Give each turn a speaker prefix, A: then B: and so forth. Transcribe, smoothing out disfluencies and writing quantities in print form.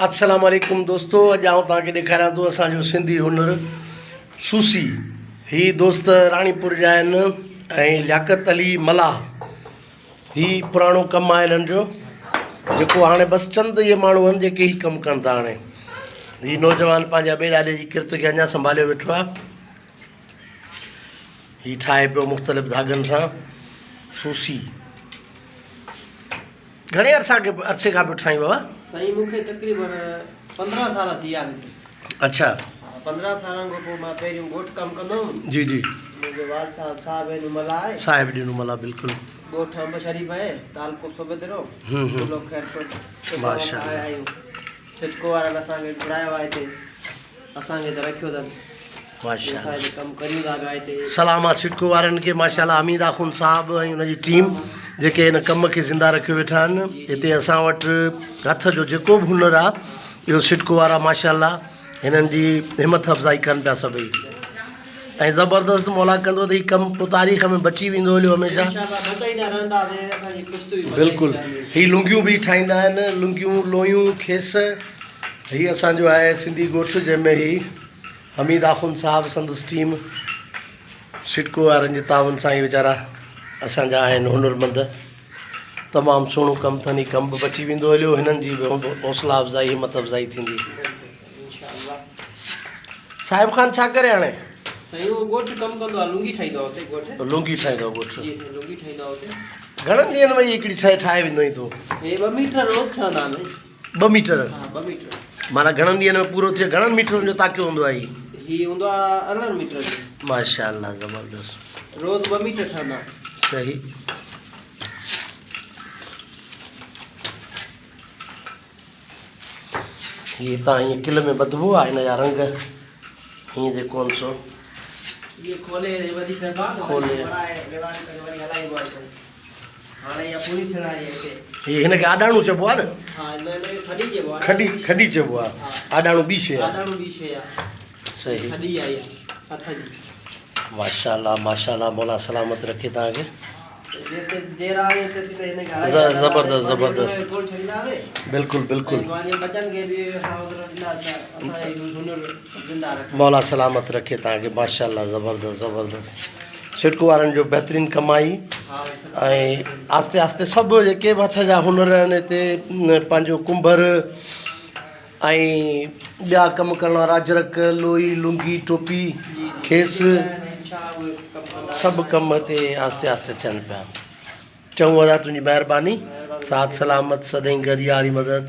A: السلام عليڪم دوستو اڄ آئون توهان کي ڏيکاريان ٿو اسان جو سنڌي هنر سوسي هي دوست راڻيپور جا آهن ۽ لياقت علي ملاح هي پراڻو ڪم آهي هنن جو جيڪو هاڻي بس چند اهي ماڻهو آهن جيڪي هي ڪم ڪن ٿا هاڻي هي نوجوان پنهنجي ابي ڏاڏي جي ڪرت کي اڃا سنڀاليو ويٺو آهي هي ٺاهي پيو مختلف ڌاڳن سان سوسي گهڻي عرصا کي عرصي کان پيو ٺاهين بابا؟
B: سائين مون کي تقريبن 15 سال ٿي ويا آهن.
A: اڇا.
B: 15 سالن کان پوء مان پهريون ڳوٺ ڪم ڪندو هوم.
A: جي جي.
B: منهنجو والد صاحب صاحب ڏنو ملاح آهي.
A: صاحب ڏنو ملاح بلڪل.
B: ڳوٺ انب شريف آهي تعلقو صوبيدرو ضلعو خيرپور.
A: ماشاءالله.
B: آيا آهيون سٽڪو وارن اسان کي گهرايو آهي هتي اسان کي ته رکيو اٿن.
A: سلام آ سٽڪو وارن کي ماشاءالله حميد آخوند صاحب ۽ ان جي ٽيم جيڪي هن ڪم کي زنده رکيو ويٺا آهن هتي اسان وٽ هٿ جو جيڪو به هنر آ اهو سٽڪو وارا ماشاءالله هنن جي همت افزائي ڪن پيا سڀئي ۽ زبردست مولا ڪندو ته هي ڪم پوء تاريخ ۾ بچي ويندو هليو هميشه بلڪل هي لنگيون به ٺاهيندا آهن لنگيون لويون کيس هي اسان جو آهي سنڌي ڳوٺ جنهن ۾ هي حميد آخوند صاحب سندس ٽيم سٽڪو وارن جي تعاون سان هي ويچارا اسان جا آهن هنرمند تمام سهڻو ڪم اٿن هي ڪم به بچي ويندو هليو هنن جي به حوصلا افزائي همت افزائي ٿيندي صاحب خان ڇا ڪري هاڻي؟
B: سائين هو ڳوٺ ڪم ڪندو آهي لونگي ٺاهيندو آهي اتي ڳوٺ
A: لونگي ٺاهيندو آهي ڳوٺ
B: جي سائين لونگي ٺاهيندو آهي اتي
A: گهڻن ڏينهن ۾ هي هڪڙي ٺاهي ٺاهي ويندو آهين تون؟
B: هي ٻه ميٽر روز ٺهندا آهن
A: ٻه ميٽر
B: ها ٻه ميٽر.
A: معنيٰ گهڻن ڏينهن ۾ پورو ٿئي گهڻن ميٽرن جو تاڪيو هوندو آهي هي؟
B: هي هوندو آهي 18 ميٽر جو.
A: ماشاء الله زبردست.
B: روز ٻه ميٽر ٺهندا.
A: صحيح. هي هتان هيئن ڪل ۾ ٻڌبو آهي هن جا رنگ هيئن جيڪو آهن سو.
B: هي کولي وڌي ڇڏبا آهن
A: کولي
B: ورائي ريوان ڪري وري هلائبو آهي پوء. هاڻي اها پوري ٿيڻ واري آهي هتي.
A: هي هن کي آڏاڻو چئبو آهي نه؟
B: ها نه هن کي کڏي چئبو آهي.
A: کڏي کڏي چئبو آهي. آڏاڻو ٻي شيء آهي.
B: آڏاڻو ٻي شيء آهي.
A: صحيح.
B: کڏي آهي اها هٿ جي.
A: ماشاءالله ماشاءالله مولا سلامت رکي توهان کي. زبردست زبردست بلڪل بلڪل مولا سلامت رکي توهان کي ماشاءالله زبردست زبردست. سٽڪو وارن جو بهترين ڪم آهي ۽ آهستي آهستي سڀ جيڪي به هٿ جا هنر آهن هتي پنهنجو ڪنڀر ۽ ٻيا ڪم ڪرڻ وارا اجرڪ لوئي لنگي ٽوپي کيس سڀ ڪم هتي آهستي آهستي ٿين پيا چڱو ادا تنهنجي مهرباني ساٿ سلامت سدائين گڏ ياري مدد.